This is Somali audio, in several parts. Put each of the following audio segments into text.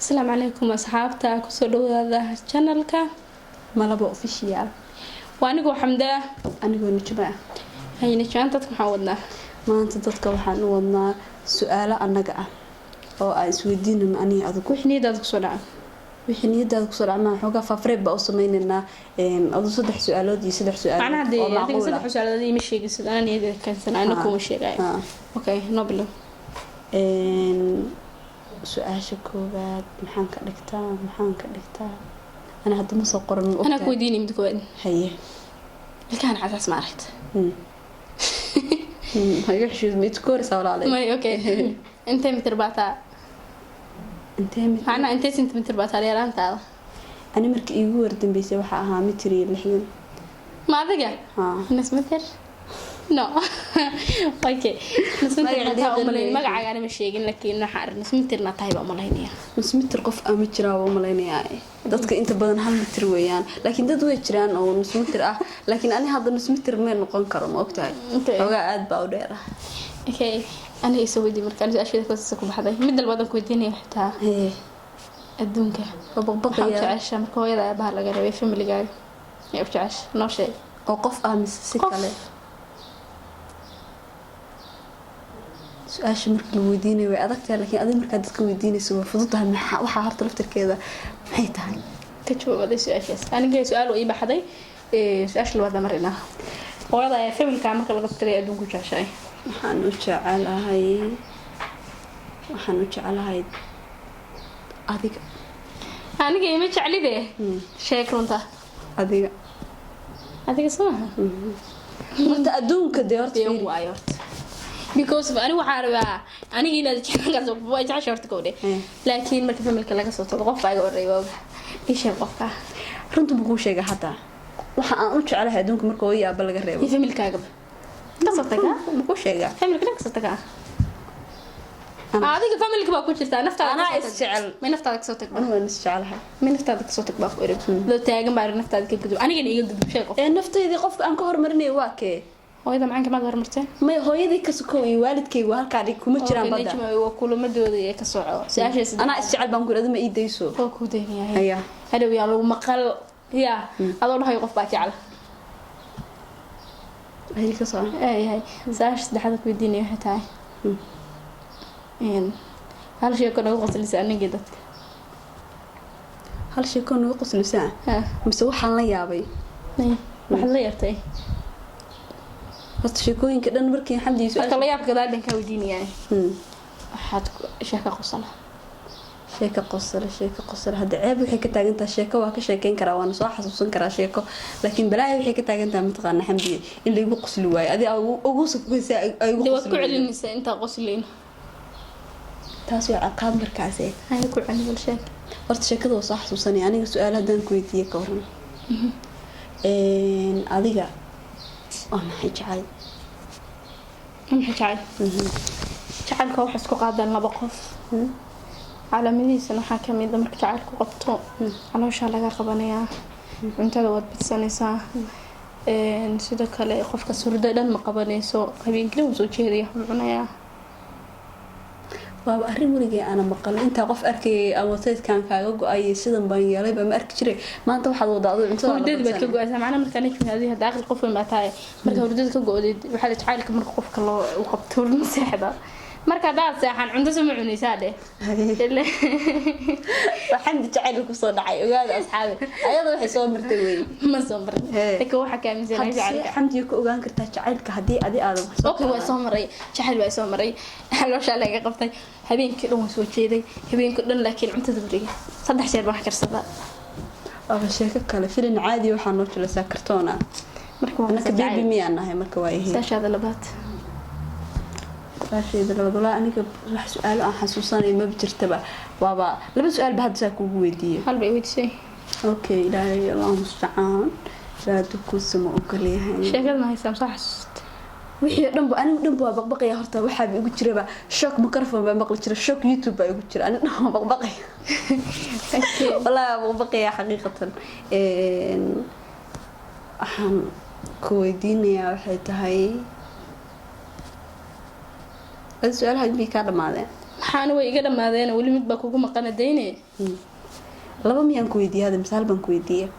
Asalaamu calaykum asxaabta, kusoo dhawaada channelka Malabo Official. Waa anigoo Xamda. Anigoo Nijma ah. Haye Nijmaan, dadka maxaa wadnaa? Maanta dadka waxaan u wadnaa su-aalo annaga ah oo aan isweydiinano aniga adigu. Wixii niyadaada kusoo dhaca. Wixii niyadaada kusoo dhacmaa xoogaa faafreeb baa u sameynaynaa. Adu saddex su-aalood iyo saddex su-aalood macnaha dee oo adiga macquul ah. Saddex su-aalood ima sheegaysid, anaa niyadeeda keensan, ana kuma sheegayo. Okay, noo bilow. Su-aasha koowaad maxaan ka dhigtaa? Ana hadda ma soo qoran, ma Anaa ku ogtahay? weydiinay mid koowaad. Haye. Ilkahan casaas ma aragta? Ha iga xishood, ma idku koraysaa, walaalay? May, okay, intee mitir baataa? Intee mitir? Macnaha intee sentimitir baataa dheeraantaada? Ani markii iigu wardambeysay waxaa ahaa 1.60 mitir. Ma adiga? Haa. Nus mitir? No, okay, nus mitir Magaca na taa liiqan umalayn. leeyahay. Magacaaga ma sheegin, laakiin waxaan arag nus mitirna tahay baa umalaynaya. Nus mitir qof ama jiraa waa umalaynayaa. Dadka inta badan 1 mitir weeyaan, laakiin dad way jiraan oo nus mitir ah, laakiin ani hadda nus mitir may noqon karo, ma ogtahay? Okay. Xoogaa aad baa u dheer ah. Okay, aniga isoo weydii marka. Ani su-aasheeda koosasa ku baxday, mid dalbadan ku weydiinaya xitaa. Hee. Adduunka waa waxaa u baqbaqaya. jecesha marka hooyada aabaha laga rabay, familigaaga yaa u jecesha? Noo sheeg. Oo qof ah mise si Qof. kale? Su-aasha marka la weydiinayo way adag tahay, laakiin adiga markaa dadka weydiinayso waa fududahay. Maxaa waxaa horta laftirkeeda maxay tahay? Ka jawaabaday su-aashaas. Aniga su-aal ii baxday. Su-aasha labaad marinaa. Hooyada ayaa familkaa marka laga tagay adduunku jeceshahay? Waxaan u jecelahay adiga. Aniga ima jeclide, sheeg runta. Adiga. Adiga soo maha? Horta adduunka dee horta Been fiiri. Waayo horta, because of aniga waxaa rabaa aniga inaad jeclaan waa jecesha horta kowdhe. Laakiin marka familka laga soo tago, qof baa iga horreeya, waa ii sheeg qofka. Runta ma kuu sheega? Hadda waxa aan u jecelahay adduunka marka hooyo aaba laga reebo Iyo familkaagaba kasoo tagaa. Ma kuu sheegaa? Familka dhan kasoo tagaa. Adiga familka baa ku jirtaa, naftaada Anaa kasoo tag. is jecel. May, naftaada kasoo tag. Anigu waan is jecelahay. May, naftaada kasoo tag baa ku iri. Loo taagan baa naftaada ka gudub, anigana iga gudub, sheeg qof. Ee naftaydii qofka aan ka horumarinayo waa kee? Hooyada macaanka maad horumarteen? May, hooyadii ka sokow iyo waalidkaygu halkaa dhig kuma jiraan badda. Najma, waa kulamadooda ee ka soco su-aasha saddex. Anaa is jecel baan ku iri, adima ii dayso. Waa kuu daynayahay. Aya. Hadhow yaa lagu maqal yaa adoo dhahayo qof baa jecla. Hay, ka soco. Yahay, su-aasha saddexaad ku weydiinaya waxay tahay hal sheeko nagu qoslisa anigii dadka. Hal sheeko nagu qoslaysaa? Ha. Mise waxaan la yaabay? Waxaad la yaabtay. Horta sheekooyinka dhan markii Xamdi Marka su-aasha la yaabka gadaal baan kaa weydiinayaa. Waxaad sheeko qosala. Sheeko qosole, sheeko qosole. Hadda ceeb waxay ka taagan tahay, sheeko waa ka sheekeyn karaa, waana soo xasuusan karaa sheeko, laakiin balaayo waxay ka taagan tahay, mataqaana Xamdiye, in laygu qosli waayo adi ugu safkaysa ay ugu Dee waad qosli ku weydo. celinaysaa intaa qoslayn. Taas waa ciqaab markaasi. Haya, ku celin bal, sheeg. Horta sheekada waa soo xasuusanaya. Aniga su-aal haddaan ku weydiiye, ka waran? Adiga waa maxay jecel? Maxay jecel? Jacaylka waxa isku qaadaan laba qof. Calaamadihiisana waxaa kamid a marka jacaylku qabto, calooshaa laga qabanayaa, cuntada waad badsanaysaa. Sidoo kale qofka surdo dhan ma qabanayso, habeenkina wuu soo jeedaya, wuxuu cunayaa. Waaba arrin weligay aana maqal. Intaa qof arkayay ama saydkan kaaga go-ay, sidan baan yeelay baa ma arki jiray. Maanta waxaad wadaa aduu cuntada la Hurdada baad ka badsanay. go-aysaa. Macnaha markaa najmi, adiga hadda aqli qof weyn baa tahay, marka hurdada ka go-did, waxaa la jacaylka marka qofka loo u qabto hurdo ma seexda. Marka haddaad seexan, cunto soo ma cunaysaa dheh. Waa Xamdi jacayl kusoo dhacay, ogaada asxaabi, ayada waxay soo martay wey. Ma soo marin. Hee. Laakiin waxaa ka aaminsanahay Hadda see jacaylka. Xamdiga ku ogaan kartaa jacaylka haddii adi aadan wax soo Okay, waa soo maray jacayl, waa soo maray. Calooshaa laga qabtay, habeenkii dhan waan soo jeeday, habeenkii dhan, laakiin cuntada guriga saddex jeer baan wax karsadaa. Waaba sheeko kale, filin caadi waxaa noo jilaysaa kartoona. Marka waa Anaka baby jacayl. miyaan nahay marka? Waa yihiin. Saashaada labaad. Su-aasheeda labaad, walaa aniga wax su-aalo aan xasuusanay maba jirtaba. Waaba laba su-aal ba hadda saa kugu weydiiyey. Hal bay weydiisay. Okay, Ilaahay, Allahu mustacaan, Ilaahay dubkuusa ma ogolyahay. Sheekada ma haysaa soo xasuustay? Wixii oo dhanba anigu dhanba waa baqbaqaya. Horta waxaaba igu jiraba shock microphone baa maqli jira, shock YouTube baa igu jira. Anigu dhan waa baqbaqaya, wallaahi waa baqbaqaya xaqiiqatan. Waxaan ku weydiinayaa waxay tahay, adi su-aalaha miyay kaa dhamaadeen? Ma Waxaana way iga dhammaadeen, weli mid baa kugu maqana dayne. Laba miyaan ku weydiiyey hadda mise hal baan ku weydiiyey?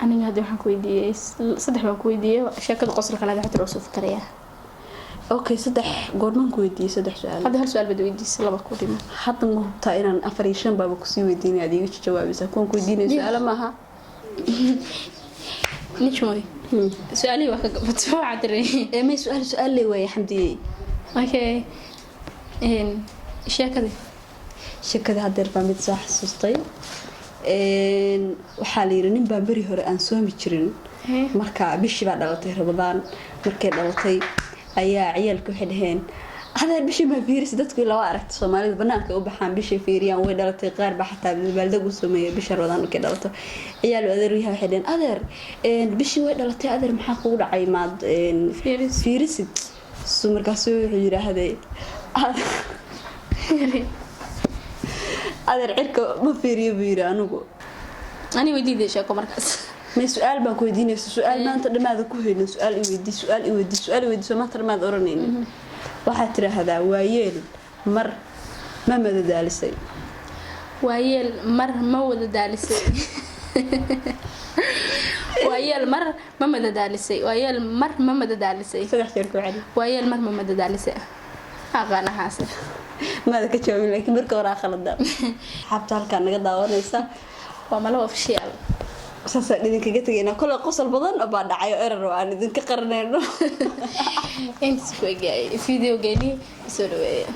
Aniga hadda waxaan ku weydiiyey saddex baan ku weydiiyey. Sheekada qosolka laada xataa soo fikirayaa. Okay, saddex goormaan ku weydiiyey saddex su-aal? Hadda hal su-aal baad weydiisay, laba ku dhimo. Hadda ma hubtaa inaan afar iyo shan baaba kusii weydiinay aad iiga jawaabaysaa kuwan ku weydiinaya? Su-aalo maaha. Nijmoy, su-aalihii waa ka gabato, waxaa tiray. Ee may su-aal su-aal le waaye, Xamdiyey. Okay, sheekadii. Sheekada hadeer baa mid soo xasuustay. Waxaa la yidhi nin baa beri hore aan soomi jirin. Marka bishii baa dhalatay Ramadaan. Markay dhalatay ayaa ciyaalka waxay dhaheen, "Adeer, bishii maa fiirisi?" Dadku laba aragta Soomaalida banaanka u baxaan, bishay fiiriyaan, way dhalatay. Qaar baa xataa dabaaldeg u sameeya bisha Ramadaan markay dhalato. Ciyaal adeer yahay waxay dhaheen, "Adeer, bishii way dhalatay, adeer, maxaa kugu dhacay? Maad fiirisid?" Su markaasu wuxuu yidhaahday, "Adeer, cirka ma fiiriyo," buu yidhi anigu. Ani weydiiday sheeko markaas. May, su-aal baan ku weydiinaysa. Su-aal maanta dhammaada ku haynin, su-aal i weydii, su-aal i weydii, su-aal i weydii, soo maanta dhammaad oranaynin. Waxaad tidhaahdaa, waayeel mar ma madadaalisay? Waayeel mar ma wada daalisay? Waayeel mar ma madadaalisay? Waayeel mar ma madadaalisay? Saddex jeer ku celi. Waayeel mar ma madadaalisay? Aqaanahaas. Maada ka jawaabin, laakiin marka hore aa khalada. Xaabta halkaa naga daawanaysa, waa Malo Official. Saasaan idinkaga tegaynaa. Kole qosol badan baa dhacayo, erar oo aan idinka qaranayno. Intaas ku egyahay videogeeni. Soo dhaweeya.